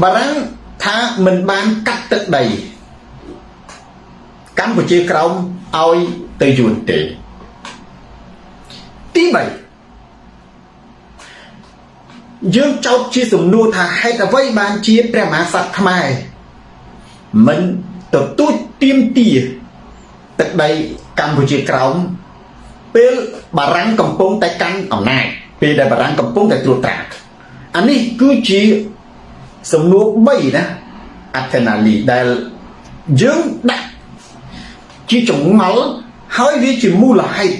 បារាំងថាមិនបានកាត់ទឹកដីកម្ពុជាក្រោមឲ្យទៅយួនទេទី3យើងចោទជាសំណួរថាហេតុអ្វីបានជាព្រះមហាក្សត្រខ្មែរមិនទទូចទាមទារទឹកដីកម្ពុជាក្រោមពេលបារាំងកំពុងតែកាន់អំណាចពេលដែលបារាំងកំពុងតែត្រួតត្រាអានេះគឺជាសំណួរ3ណាអធិណាលីដែលយើងដាក់ជាចម្ងល់ហើយវាជាមូលហេតុ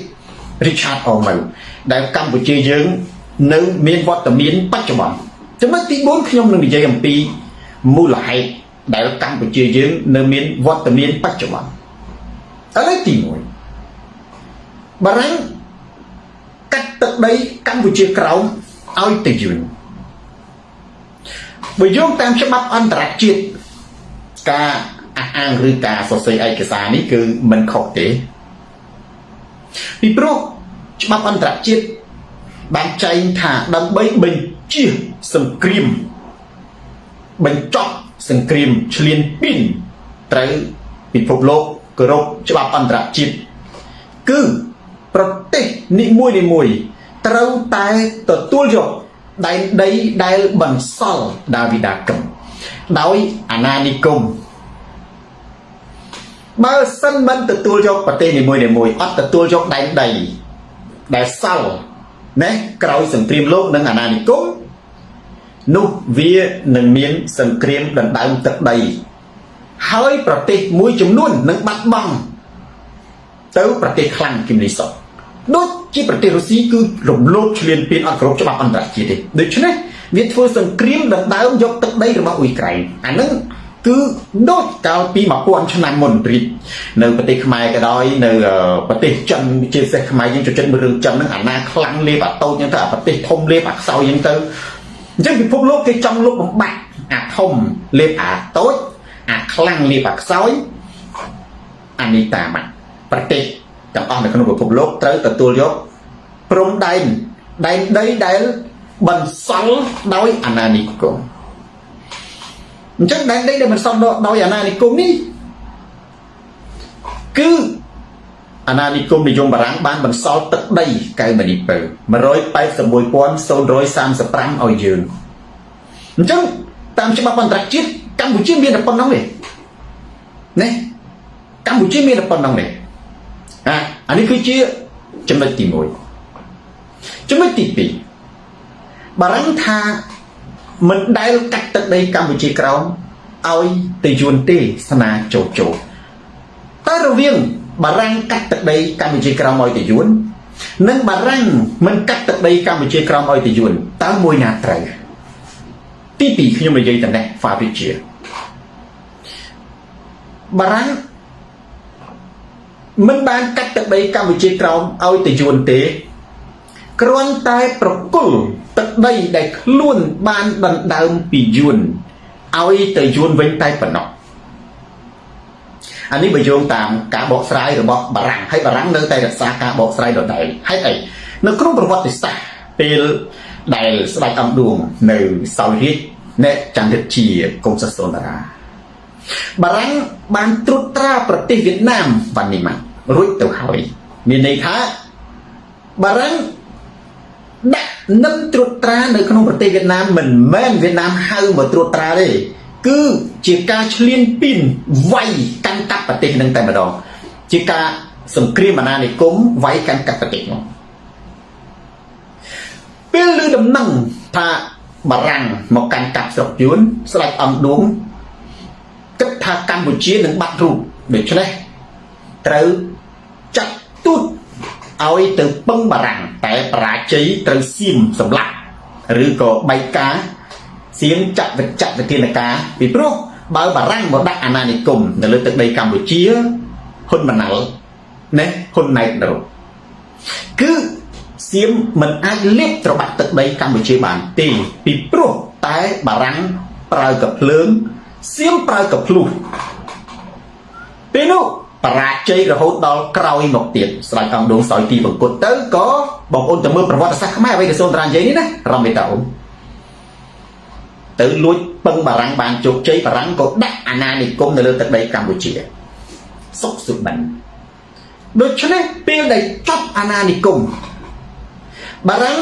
Richard Ormel ដែលកម្ពុជាយើងនៅមានវត្តមានបច្ចុប្បន្នចំណុចទី4ខ្ញុំនឹងនិយាយអំពីមូលហេតុដែលកម្ពុជាយើងនៅមានវត្តមានបច្ចុប្បន្នឥឡូវទី1បារាំងកាត់ទឹកដីកម្ពុជាក្រោមឲ្យទៅយួនបើយោងតាមច្បាប់អន្តរជាតិការអះអាងឬការសរសេរឯកសារនេះគឺមិនខុសទេពីព្រោះច្បាប់អន្តរជាតិបានចែងថាដើម្បីបញ្ចៀសសង្គ្រាមបញ្ចប់សង្គ្រាមឈ្លានពានត្រូវពិភពលោកគោរពច្បាប់អន្តរជាតិគឺប្រទេសនីមួយនីមួយត្រូវតែទទួលយកដែនដីដែលបន្សល់ដាវីដាកឹមដោយអាណានិគមបើសិនមិនទទួលយកប្រទេសនីមួយនីមួយអត់ទទួលយកដែនដីដែលសល់ណាក្រោយសង្គ្រាមលោកនិងអាណានិគមនោះវានឹងមានសង្គ្រាមដណ្ដើមទឹកដីហើយប្រទេសមួយចំនួននឹងបាត់បង់ទៅប្រទេសខ្លាំងគីមនីសុតដូចជាប្រទេសរុស្ស៊ីគឺរំលោភឈ្លានពានអត់គោរពច្បាប់អន្តរជាតិទេដូច្នេះវាធ្វើសង្គ្រាមដណ្ដើមយកទឹកដីរបស់អ៊ុយក្រែនអានឹងគឺដូចកាលពី1000ឆ្នាំមុនព្រាជនៅប្រទេសខ្មែរក៏ដោយនៅប្រទេសចិនជាពិសេសខ្មែរយើងចូលចិត្តមើលរឿងចិនហ្នឹងអាណាខ្លាំងលេបអាតូចហ្នឹងទៅអាប្រទេសធំលេបអាខ្សោយហ្នឹងទៅអញ្ចឹងពិភពលោកគេចង់លុបបំបាត់អាធំលេបអាតូចអាខ្លាំងលេបអាខ្សោយអានេះតាមប្រទេសទាំងអស់នៅក្នុងពិភពលោកត្រូវទទួលយកព្រំដែនដែនដីដែលបន្សល់ដោយអាណានិគមអញ្ចឹងដែនដីដែលបន្សល់ដោយអាណានិគមនេះគឺអាណានិគមនិយមបារាំងបានបន្សល់ទឹកដីកែវមនីពៅ181,035ឲ្យយើងអញ្ចឹងតាមច្បាប់អន្តរជាតិកម្ពុជាមានតែប៉ុណ្្នឹងទេណាកម្ពុជាមានតែប៉ុណ្្នឹងទេអានេះគឺជាចំណុចទី1ចំណុចទី2បារាំងថាមិនដែលកាត់ទឹកដីកម្ពុជាក្រោមឲ្យទៅយួនទេស្នាជោជោតែរវាងបារាំងកាត់ទឹកដីកម្ពុជាក្រោមឲ្យទៅយួននិងបារាំងមិនកាត់ទឹកដីកម្ពុជាក្រោមឲ្យទៅយួនតើមួយណាត្រូវទី2ខ្ញុំនិយាយតែនេះហ្វាវិជាបារាំងមិនបានកាត់ទឹកដីកម្ពុជាក្រោមឲ្យទៅយួនទេគ្រាន់តែប្រគល់ទឹកដីដែលខ្លួនបានដណ្ដើមពីយួនឲ្យទៅយួនវិញតែប៉ុណ្ណោះអានេះបើយោងតាមការបកស្រាយរបស់បារាំងហើយបារាំងនៅតែរក្សាការបកស្រាយដដែលហេតុអីនៅក្នុងប្រវត្តិសាស្ត្រពេលដែលស្ដេចអង្គឌួងនៅសោយរាជអ្នកចន្ទរិទ្ធជាកុំសិស្សសូនតារាបារាំងបានត្រួតត្រាប្រទេសវៀតណាមវ៉ានីម៉ារួចទៅហើយមានន័យថាបារាំងដាក់នឹមត្រួតត្រានៅក្នុងប្រទេសវៀតណាមមិនមែនវៀតណាមហៅមកត្រួតត្រាទេគឺជាការឈ្លានពានវាយកាន់កាប់ប្រទេសនឹងតែម្ដងជាការសង្គ្រាមអាណានិគមវាយកាន់កាប់ប្រទេសនោះពេលឮដំណឹងថាបារាំងមកកាន់កាប់ស្រុកយួនស្ដេចអង្គឌួងគិតថាកម្ពុជានឹងបាត់រូបដូច្នេះត្រូវចាត់ទូតឲ្យទៅពឹងបារាំងតែបរាជ័យត្រូវសៀមសម្លាប់ឬក៏បែកការសៀមចាត់វិចាត់វិធានការពីព្រោះបើបារាំងមកដាក់អាណានិគមនៅលើទឹកដីកម្ពុជាហ៊ុនម៉ាណែលណាហ៊ុនណែតនរគឺសៀមមិនអាចលេបត្របាក់ទឹកដីកម្ពុជាបានទេពីព្រោះតែបារាំងប្រើកភ្លើងសៀមប្រើកភ្លុះពេលនោះបរាជ័យរហូតដល់ក្រោយមកទៀតស្ដេចអង្គឌួងសោយទីបង្គត់ទៅក៏បងប្អូនទៅមើលប្រវត្តិសាស្ត្រខ្មែរអ្វីដែលសូនតារានិយាយនេះណារំមេតាអ៊ំ ទៅលួចពឹងបារាំងបានជោគជ័យបារាំងក៏ដាក់អាណានិគមនៅលើទឹកដីកម្ពុជាសុកសុបិនដូច្នេះពេលដែលចប់អាណានិគមបារាំង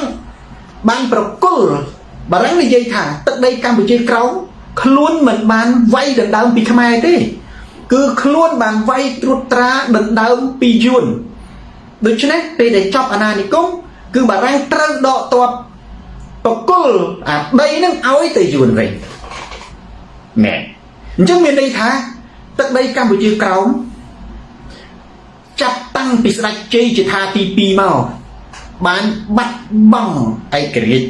បានប្រគល់បារាំងនិយាយថាទឹកដីកម្ពុជាក្រោមខ្លួនមិនបានវាយដណ្ដើមពីខ្មែរទេគឺខ្លួនបានវាយត្រួតត្រាដណ្ដើមពីយួនដូច្នេះពេលដែលចប់អាណានិគមគឺបារាំងត្រូវដកទ័ពប្រគល់អាដីនឹងឲ្យទៅយួនវិញណែអញ្ចឹងមានន័យថាទឹកដីកម្ពុជាក្រោមចាប់តាំងពីស្ដេចជ័យជេដ្ឋាទី2មកបានបាត់បង់ឯករាជ្យ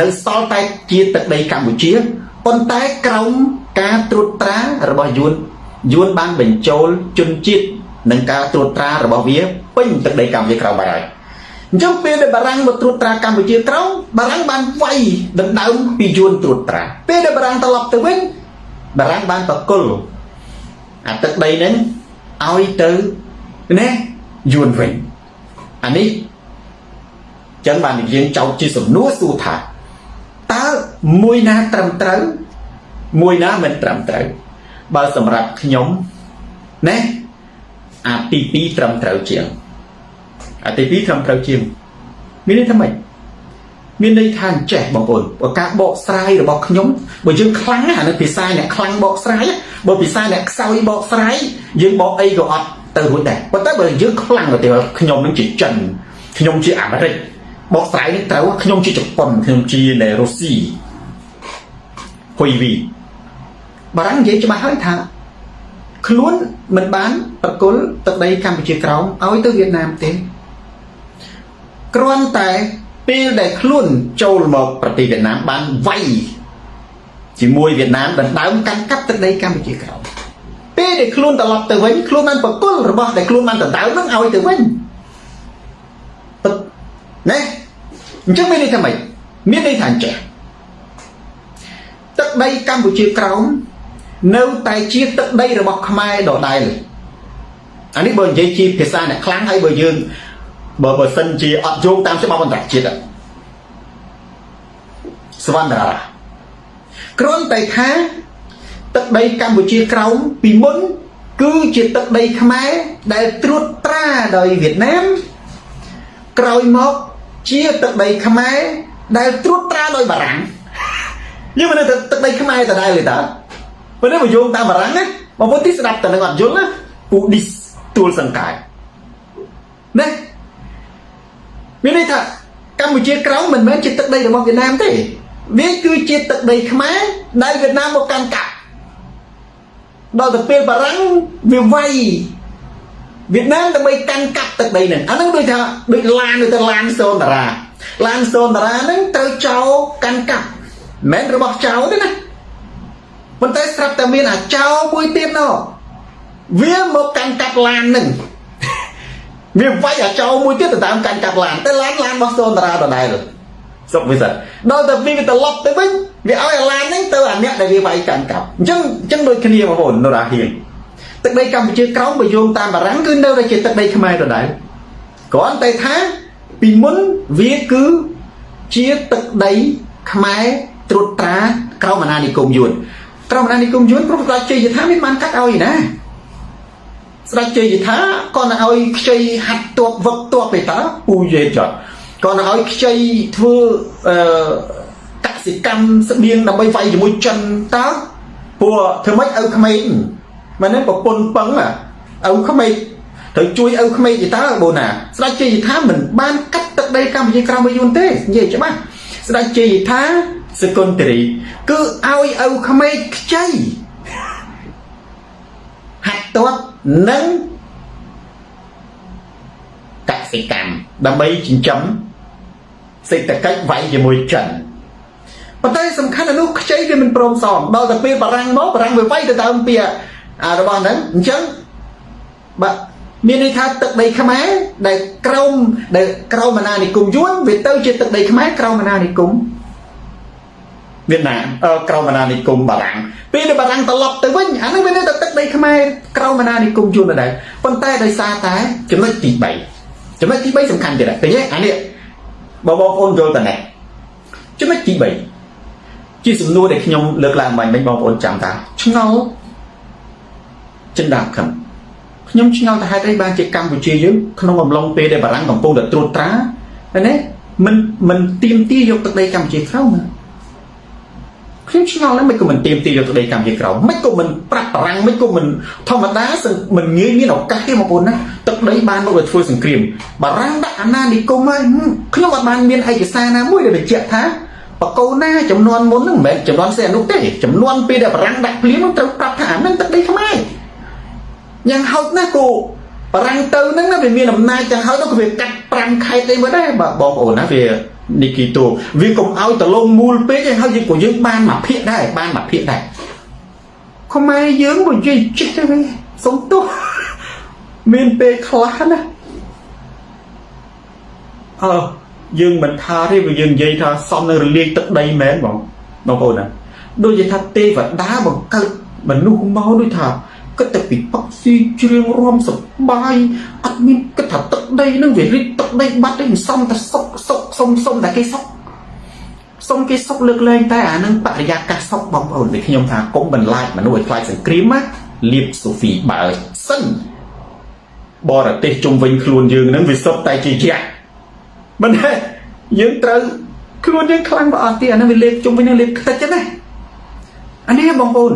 នៅសល់តែជាទឹកដីកម្ពុជាប៉ុន្តែក្រោមការត្រួតត្រារបស់យួនយួនបានបញ្ចូលជនជាតិនិងការត្រួតត្រារបស់វាពេញទឹកដីកម្ពុជាក្រោមបាត់ហើយអញ្ចឹងពេលដែលបារាំងមកត្រួតត្រាកម្ពុជាក្រោមបារាំងបានវាយដណ្ដើមពីយួនត្រួតត្រាពេលដែលបារាំងត្រឡប់ទៅវិញបារាំងបានប្រគល់អាទឹកដីហ្នឹងឲ្យទៅណាយួនវិញអានេះចឹងបានយើងចោទជាសំណួរសួរថាតើមួយណាត្រឹមត្រូវមួយណាមិនត្រឹមត្រូវបើសម្រាប់ខ្ញុំណាអាទី2ត្រឹមត្រូវជាងអាទី2ត្រឹមត្រូវជាងមានន័យថាម៉េចមានន័យថាអញ្ចេះបងប្អូនបើការបកស្រាយរបស់ខ្ញុំបើយើងខ្លាំងណាស់អានេះភាសាអ្នកខ្លាំងបកស្រាយបើភាសាអ្នកខ្សោយបកស្រាយយើងបកអីក៏អត់ទៅរួចដែរប៉ុន្តែបើយើងខ្លាំងទៅខ្ញុំនឹងជាចិនខ្ញុំជាអាមេរិកបកស្រាយនេះត្រូវខ្ញុំជាជប៉ុនខ្ញុំជានៅរុស្ស៊ីហ៊ុយវីបារាំងនិយាយច្បាស់ហើយថាខ្លួនមិនបានប្រគល់ទឹកដីកម្ពុជាក្រោមឲ្យទៅវៀតណាមទេគ្រាន់តែពេលដែលខ្លួនចូលមកប្រទេសវៀតណាមបានវាយជាមួយវៀតណាមដណ្ដើមកាន់កាប់ទឹកដីកម្ពុជាក្រោមពេលដែលខ្លួនត្រឡប់ទៅវិញខ្លួនបានប្រគល់របស់ដែលខ្លួនបានដណ្ដើមនឹងឲ្យទៅវិញណែអញ្ចឹងមានន័យថាម៉េចមានន័យថាអញ្ចេះទឹកដីកម្ពុជាក្រោមនៅតែជាទឹកដីរបស់ខ្មែរដដែលអានេះបើនិយាយជាភាសាអ្នកខ្លាំងហើយបើយើងបើបើសិនជាអត់យោងតាមច្បាប់អន្តរជាតិសវណ្ណរាគ្រាន់តែថាទឹកដីកម្ពុជាក្រោមពីមុនគឺជាទឹកដីខ្មែរដែលត្រួតត្រាដោយវៀតណាមក្រោយមកជាទឹកដីខ្មែរដែលត្រួតត្រាដោយបារាំងយើងមិនទៅទឹកដីខ្មែរដដែលទេតើព្រោះនេះបើយោងតាមបារាំងណាបងប្អូនទីស្ដាប់តែនឹងអត់យល់ណាពូឌីសទួលសង្កែណាមានន័យថាកម្ពុជាក្រោមមិនមែនជាទឹកដីរបស់វៀតណាមទេវាគឺជាទឹកដីខ្មែរដែលវៀតណាមមកកាន់កាប់ដល់ទៅពេលបារាំងវាវាយវៀតណាមដើម្បីកាន់កាប់ទឹកដីហ្នឹងអាហ្នឹងដូចថាដូចឡានដូចទៅឡានសូនតារាឡានសូនតារាហ្នឹងត្រូវចោលកាន់កាប់មិនមែនរបស់ចោលទេណាប៉ុន្តែស្រាប់តែមានអាចោលមួយទៀតណោះវាមកកាន់កាប់ឡានហ្នឹងវាវាយអាចោលមួយទៀតទៅតាមកាន់កាប់ឡានតែឡានឡានរបស់សូនតារាដដែលសុកវិសិទ្ធដល់តែវាត្រឡប់ទៅវិញវាឲ្យអាឡានហ្នឹងទៅអាអ្នកដែលវាវាយកាន់កាប់អញ្ចឹងអញ្ចឹងដូចគ្នាបងប្អូននរ៉ាហៀងទឹកដីកម្ពុជាក្រោមបើយោងតាមបារាំងគឺនៅតែជាទឹកដីខ្មែរដដែលគ្រាន់តែថាពីមុនវាគឺជាទឹកដីខ្មែរត្រួតត្រាក្រោមអាណានិគមយួនក្រោមអាណានិគមយួនព្រោះស្ដេចជ័យយថាមានបានកាត់ឲ្យណាស្ដេចជ័យយថាគាត់ទៅឲ្យខ្ចីហាត់ទ័ពវឹកទ័ពទេតើពូយេចត់គាត់ទៅឲ្យខ្ចីធ្វើអឺកសិកម្មស្បៀងដើម្បីវាយជាមួយចិនតើព្រោះធ្វើម៉េចឪក្មេងមិនហ្នឹងប្រពន្ធពឹងឪក្មេកត្រូវជួយឪក្មេកទេតើបូណាស្ដេចជ័យថាមិនបានកាត់ទឹកដីកម្ពុជាក្រោមយួនទេនិយាយច្បាស់ស្ដេចជ័យថាសកុនទរីគឺឲ្យឪក្មេកខ្ចីហាត់ទ័ពនិងកសិកម្មដើម្បីចិញ្ចឹមសេដ្ឋកិច្ចវាយជាមួយចិនប៉ុន្តែសំខាន់អានោះខ្ចីវាមិនព្រមសមដល់តែពេលបារាំងមកបារាំងវាវាយទៅដើមពីអារបស់ហ្នឹងអញ្ចឹងបាទមានន័យថាទឹកដីខ្មែរដែលក្រោមដែលក្រោមអាណានិគមយួនវាទៅជាទឹកដីខ្មែរក្រោមអាណានិគមវៀតណាមក្រោមអាណានិគមបារាំងពេលដែលបារាំងត្រឡប់ទៅវិញអានោះវានៅតែទឹកដីខ្មែរក្រោមអាណានិគមយួនដដែលប៉ុន្តែដោយសារតែចំណុចទី3ចំណុចទី3សំខាន់ទៀតឃើញទេអានេះបើបងប្អូនយល់តើនេះចំណុចទី3 ជាសំណួរដែលខ្ញុំលើកឡើងបាញ់មិញបងប្អូនចាំថាឆ្ងល់ចិនដាខឹមខ្ញុំឆ្ងល់ថាហេតុអីបានជាកម្ពុជាយើងក្នុងអំឡុងពេលដែលបារាំងកំពុងតែត្រួតត្រាណាមិនមិនទៀមទាយកទឹកដីកម្ពុជាក្រោមណាខ្ញុំឆ្ងល់ហ្នឹងមិនក៏មិនទៀមទាយកទឹកដីកម្ពុជាក្រោមមិនក៏មិនប្រាប់បារាំងមិនក៏មិនធម្មតាមិនងាយមានឱកាសទេបងប្អូនណាទឹកដីបានមកឲ្យធ្វើសង្គ្រាមបារាំងដាក់អាណានិគមហើយខ្ញុំអត់បានមានឯកសារណាមួយដែលបញ្ជាក់ថាបកូនណាចំនួនមុនហ្នឹងមិនមែនចំនួនសេអនុទេចំនួនពេលដែលបារាំងដាក់ភ្លាមហ្នឹងត្រូវប្រាប់ថាអាហ្នឹងទឹកដីខ្មែរយ៉ាងហោចណាស់គូបារាំងទៅហ្នឹងណាវាមានអំណាចយ៉ាងហោចទៅក៏វាកាត់5ខេត្តអីមើលដែរបាទបងប្អូនណាវានីគីតូវាកុំឲ្យតលងមូលពេកឯងហើយយើងក៏យើងបានមួយភាគដែរបានមួយភាគដែរខ្មែរយើងមកនិយាយចេះទៅវិញសុំទោសមានពេលខ្លះណាអើយើងមិនថាទេវាយើងនិយាយថាសំនឹងរលាយទឹកដីមែនបងបងប្អូនណាដូចជាថាទេវតាបង្កើតមនុស្សមកដូចថាគិតតែពីផឹកស៊ីច្រៀងរាំសបាយអត់មានគិតថាទឹកដីនឹងវារីកទឹកដីបាត់ទេសំតែសុកសុកសុំសុំតែគេសុកសុំគេសុកលើកលែងតែអានឹងបរិយាកាសសុកបងប្អូនដែលខ្ញុំថាកុំបន្លាចមនុស្សឲ្យខ្លាចសង្គ្រាមណាលៀបសូហ្វីបើសិនបរទេសជុំវិញខ្លួនយើងនឹងវាសុទ្ធតែជាយក្សមិនទេយើងត្រូវខ្លួនយើងខ្លាំងបើអត់ទេអានឹងវាលេបជុំវិញនឹងលេបខ្ទេចណាអានេះបងប្អូន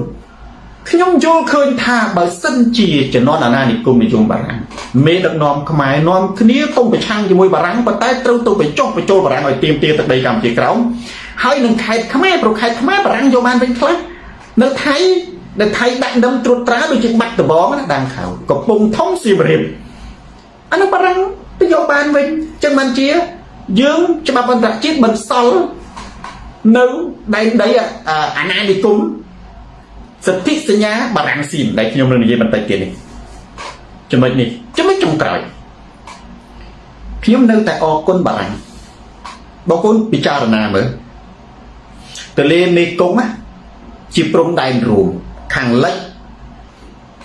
ខ្ញុំយល់ឃើញថាបើសិនជាជំនាន់អាណានិគមនិយមបារាំងមេដឹកនាំខ្មែរនាំគ្នាកុំប្រឆាំងជាមួយបារាំងប៉ុន្តែត្រូវទៅបញ្ចុះបញ្ចូលបារាំងឲ្យទៀមទាទឹកដីកម្ពុជាក្រោមហើយនឹងខេត្តខ្មែរព្រោះខេត្តខ្មែរបារាំងយកបានវិញខ្លះនៅថៃនៅថៃដាក់នឹមត្រួតត្រាដូចជាបាត់ដបងណាដាងខៅកំពង់ធំសៀមរាបអានោះបារាំងទៅយកបានវិញចឹងបានជាយើងច្បាប់អន្តរជាតិបន្សល់នៅដែនដីអាណានិគមសិទ្ធិសញ្ញាបារាំងស៊ីមដែលខ្ញុំនឹងនិយាយបន្តិចទៀតនេះចំណុចនេះចំណុចចុងក្រោយខ្ញុំនៅតែអរគុណបារាំងបងប្អូនពិចារណាមើលទន្លេមេគង្គណាជាព្រំដែនរួមខាងលិច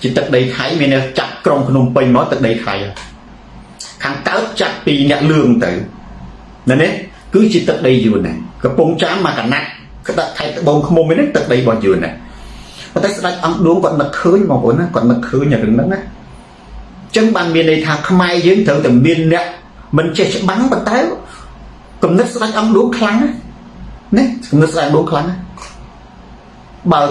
ជាទឹកដីថៃមានអ្នកចាក់ក្រុងភ្នំពេញមកទឹកដីថៃខាងកើតចាក់ពីអ្នកលឿងទៅណានេះគឺជាទឹកដីយួនដែរកំពង់ចាមមកកណាត់ក្តាក់ខេត្តត្បូងឃ្មុំនេះទឹកដីរបស់យួនដែរប៉ុន្តែស្ដេចអង្គឌួងគាត់នឹកឃើញបងប្អូនណាគាត់នឹកឃើញរឿងហ្នឹងណាចឹងបានមានន័យថាខ្មែរយើងត្រូវតែមានអ្នកមិនចេះច្បាំងប៉ុន្តែគំនិតស្ដេចអង្គឌួងខ្លាំងណាគំនិតស្ដេចអង្គឌួងខ្លាំងណាបើ